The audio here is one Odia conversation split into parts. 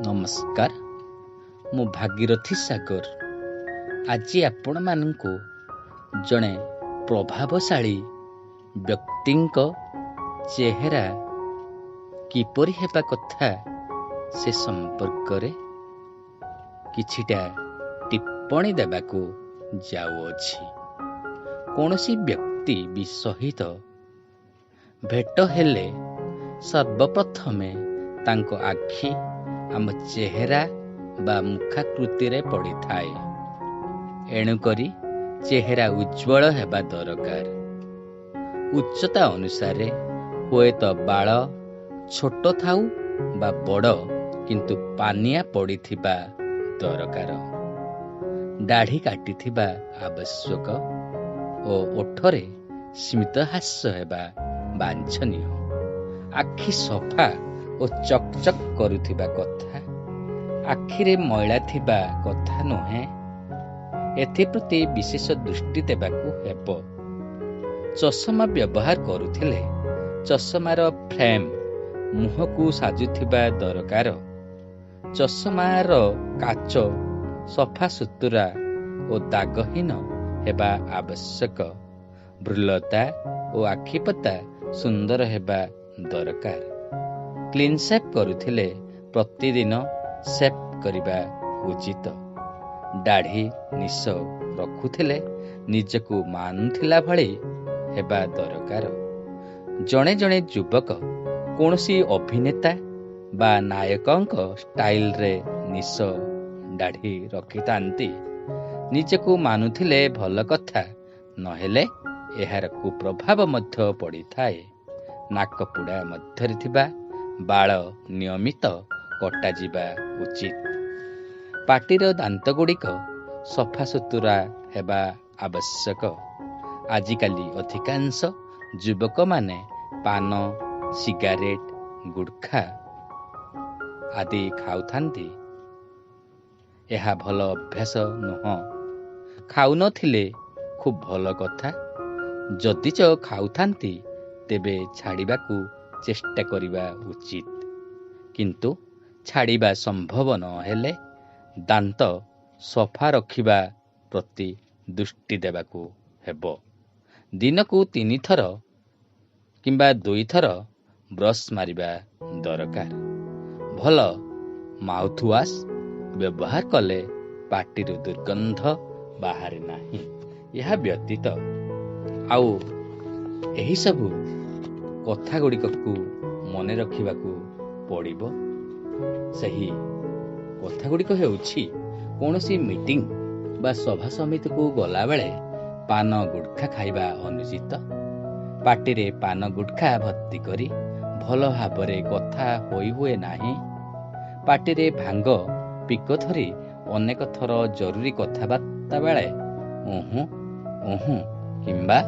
ନମସ୍କାର, ମୁଁ ଭାଗୀରଥି ସାଗର। ଆଜି ଆପଣମାନଙ୍କୁ ଜଣେ ପ୍ରଭାବଶାଳୀ ବ୍ୟକ୍ତିଙ୍କ ଚେହେରା କିପରି ହେବା କଥା ସେ ସମ୍ପର୍କରେ କିଛିଟା ଟିପ୍ପଣୀ ଦେବାକୁ ଯାଉଅଛି। କୌଣସି ବ୍ୟକ୍ତି ବି ସହିତ ଭେଟ ହେଲେ ସର୍ବପ୍ରଥମେ ତାଙ୍କ ଆଖି ଆମ ଚେହେରା ବା ମୁଖାକୃତିରେ ପଡ଼ିଥାଏ। ଏଣୁକରି ଚେହେରା ଉଜ୍ଜ୍ୱଳ ହେବା ଦରକାର। ଉଚ୍ଚତା ଅନୁସାରେ ହୁଏତ ବାଳ ଛୋଟ ଥାଉ ବା ବଡ଼, କିନ୍ତୁ ପାନିଆ ପଡ଼ିଥିବା ଦରକାର। ଦାଢ଼ି କାଟିଥିବା ଆବଶ୍ୟକ ଓ ଓଠରେ ସ୍ମିତହାସ୍ୟ ହେବା ବାଞ୍ଛନୀୟ। ଆଖି ସଫା ଓ ଚକ୍ ଚକ୍ କରୁଥିବା କଥା, ଆଖିରେ ମଇଳା ଥିବା କଥା ନୁହେଁ। ଏଥିପ୍ରତି ବିଶେଷ ଦୃଷ୍ଟି ଦେବାକୁ ହେବ। ଚଷମା ବ୍ୟବହାର କରୁଥିଲେ ଚଷମାର ଫ୍ରେମ୍ ମୁହଁକୁ ସାଜୁଥିବା ଦରକାର। ଚଷମାର କାଚ ସଫାସୁତୁରା ଓ ଦାଗହୀନ ହେବା ଆବଶ୍ୟକ। ଭ୍ରୂଲତା ଓ ଆଖିପତା ସୁନ୍ଦର ହେବା ଦରକାର। କ୍ଲିନ୍ ସେଭ୍ କରୁଥିଲେ ପ୍ରତିଦିନ ସେଭ୍ କରିବା ଉଚିତ। ଦାଢ଼ି ନିଶ ରଖୁଥିଲେ ନିଜକୁ ମାନୁଥିଲା ଭଳି ହେବା ଦରକାର। ଜଣେ ଜଣେ ଯୁବକ କୌଣସି ଅଭିନେତା ବା ନାୟକଙ୍କ ଷ୍ଟାଇଲରେ ନିଶ ଦାଢ଼ି ରଖିଥାନ୍ତି। ନିଜକୁ ମାନୁଥିଲେ ଭଲ କଥା, ନହେଲେ ଏହାର କୁପ୍ରଭାବ ମଧ୍ୟ ପଡ଼ିଥାଏ। ନାକପୁଡ଼ା ମଧ୍ୟରେ ଥିବା ବାଳ ନିୟମିତ କଟାଯିବା ଉଚିତ। ପାଟିର ଦାନ୍ତଗୁଡ଼ିକ ସଫାସୁତୁରା ହେବା ଆବଶ୍ୟକ। ଆଜିକାଲି ଅଧିକାଂଶ ଯୁବକମାନେ ପାନ, ସିଗାରେଟ୍, ଗୁଟ୍ଖା ଆଦି ଖାଉଥାନ୍ତି। ଏହା ଭଲ ଅଭ୍ୟାସ ନୁହଁ। ଖାଉନଥିଲେ ଖୁବ୍ ଭଲ କଥା। ଯଦିଚ ଖାଉଥାନ୍ତି ତେବେ ଛାଡ଼ିବାକୁ ଚେଷ୍ଟା କରିବା ଉଚିତ। କିନ୍ତୁ ଛାଡ଼ିବା ସମ୍ଭବ ନହେଲେ ଦାନ୍ତ ସଫା ରଖିବା ପ୍ରତି ଦୃଷ୍ଟି ଦେବାକୁ ହେବ। ଦିନକୁ 3 ଥର କିମ୍ବା 2 ଥର ବ୍ରସ୍ ମାରିବା ଦରକାର। ଭଲ ମାଉଥୱାଶ୍ ବ୍ୟବହାର କଲେ ପାଟିରୁ ଦୁର୍ଗନ୍ଧ ବାହାରେ ନାହିଁ। ଏହା ବ୍ୟତୀତ ଆଉ ଏହିସବୁ କଥା ଗୁଡ଼ିକକୁ ମନେ ରଖିବାକୁ ପଡ଼ିବ। ସେହି କଥା ଗୁଡ଼ିକ ହେଉଛି, କୌଣସି ମିଟିଂ ବା ସଭା ସମିତିକୁ ଗଲାବେଳେ ପାନ ଗୁଟ୍ଖା ଖାଇବା ଅନୁଚିତ। ପାଟିରେ ପାନ ଗୁଟ୍ଖା ଭର୍ତ୍ତି କରି ଭଲ ଭାବରେ କଥା ହୋଇ ହୁଏ ନାହିଁ। ପାଟିରେ ଭାଙ୍ଗ ପିକ ଧରି ଅନେକ ଥର ଜରୁରୀ କଥାବାର୍ତ୍ତା ବେଳେ ଉହୁଁ ଉହୁଁ କିମ୍ବା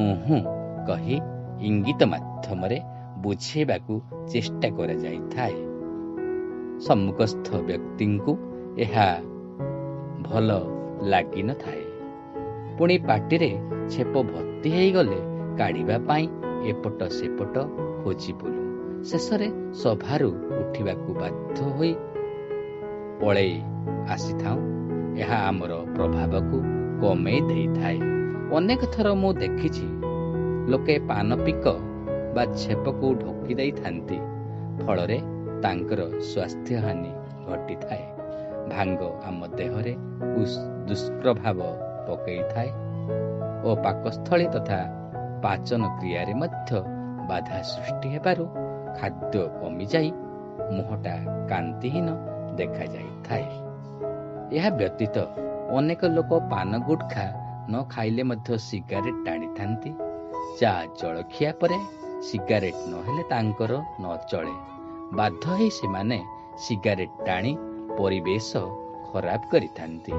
ଉହୁଁ କହି ଇଙ୍ଗିତ ମାଧ୍ୟମରେ ବୁଝେଇବାକୁ ଚେଷ୍ଟା କରାଯାଇଥାଏ। ସମ୍ମୁଖସ୍ଥ ବ୍ୟକ୍ତିଙ୍କୁ ଏହା ଭଲ ଲାଗିନଥାଏ। ପୁଣି ପାଟିରେ ଛେପ ଭର୍ତ୍ତି ହେଇଗଲେ କାଢ଼ିବା ପାଇଁ ଏପଟ ସେପଟ ଖୋଜି ବୁଲୁ। ଶେଷରେ ସଭାରୁ ଉଠିବାକୁ ବାଧ୍ୟ ହୋଇ ପଳେଇ ଆସିଥାଉ। ଏହା ଆମର ପ୍ରଭାବକୁ କମେଇ ଦେଇଥାଏ। ଅନେକ ଥର ମୁଁ ଦେଖିଛି ଲୋକେ ପାନ ପିକ ବା ଛେପକୁ ଢୋକି ଦେଇଥାନ୍ତି, ଫଳରେ ତାଙ୍କର ସ୍ୱାସ୍ଥ୍ୟହାନି ଘଟିଥାଏ। ଭାଙ୍ଗ ଆମ ଦେହରେ ଦୁଷ୍ପ୍ରଭାବ ପକାଇଥାଏ ଓ ପାକସ୍ଥଳୀ ତଥା ପାଚନ କ୍ରିୟାରେ ମଧ୍ୟ ବାଧା ସୃଷ୍ଟି ହେବାରୁ ଖାଦ୍ୟ କମିଯାଇ ମୁହଁଟା କାନ୍ତିହୀନ ଦେଖାଯାଇଥାଏ। ଏହା ବ୍ୟତୀତ ଅନେକ ଲୋକ ପାନ ଗୁଟ୍ଖା ନ ଖାଇଲେ ମଧ୍ୟ ସିଗାରେଟ୍ ଟାଣିଥାନ୍ତି। ଚା ଜଳଖିଆ ପରେ ସିଗାରେଟ୍ ନହେଲେ ତାଙ୍କର ନ ଚଳେ। ବାଧ୍ୟ ହେଇ ସେମାନେ ସିଗାରେଟ୍ ଟାଣି ପରିବେଶ ଖରାପ କରିଥାନ୍ତି।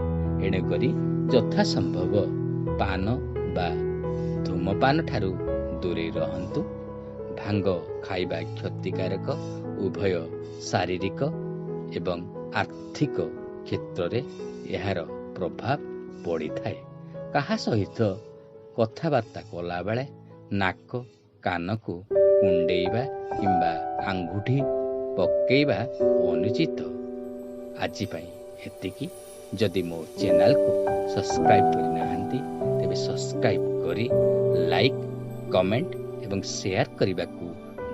ଏଣୁକରି ଯଥାସମ୍ଭବ ପାନ ବା ଧୂମପାନ ଠାରୁ ଦୂରେଇ ରହନ୍ତୁ। ଭାଙ୍ଗ ଖାଇବା କ୍ଷତିକାରକ, ଉଭୟ ଶାରୀରିକ ଏବଂ ଆର୍ଥିକ କ୍ଷେତ୍ରରେ ଏହାର ପ୍ରଭାବ ପଡ଼ିଥାଏ। କାହା ସହିତ କଥାବାର୍ତ୍ତା କଲାବେଳେ ନାକ କାନକୁ କୁଣ୍ଡେଇବା କିମ୍ବା ଆଙ୍ଗୁଠି ପକେଇବା ଅନୁଚିତ। ଆଜି ପାଇଁ ଏତିକି। ଯଦି ମୋ ଚ୍ୟାନେଲକୁ ସବସ୍କ୍ରାଇବ୍ କରିନାହାନ୍ତି, ତେବେ ସବସ୍କ୍ରାଇବ୍ କରି ଲାଇକ୍, କମେଣ୍ଟ ଏବଂ ସେୟାର କରିବାକୁ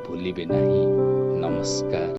ଭୁଲିବେ ନାହିଁ। ନମସ୍କାର।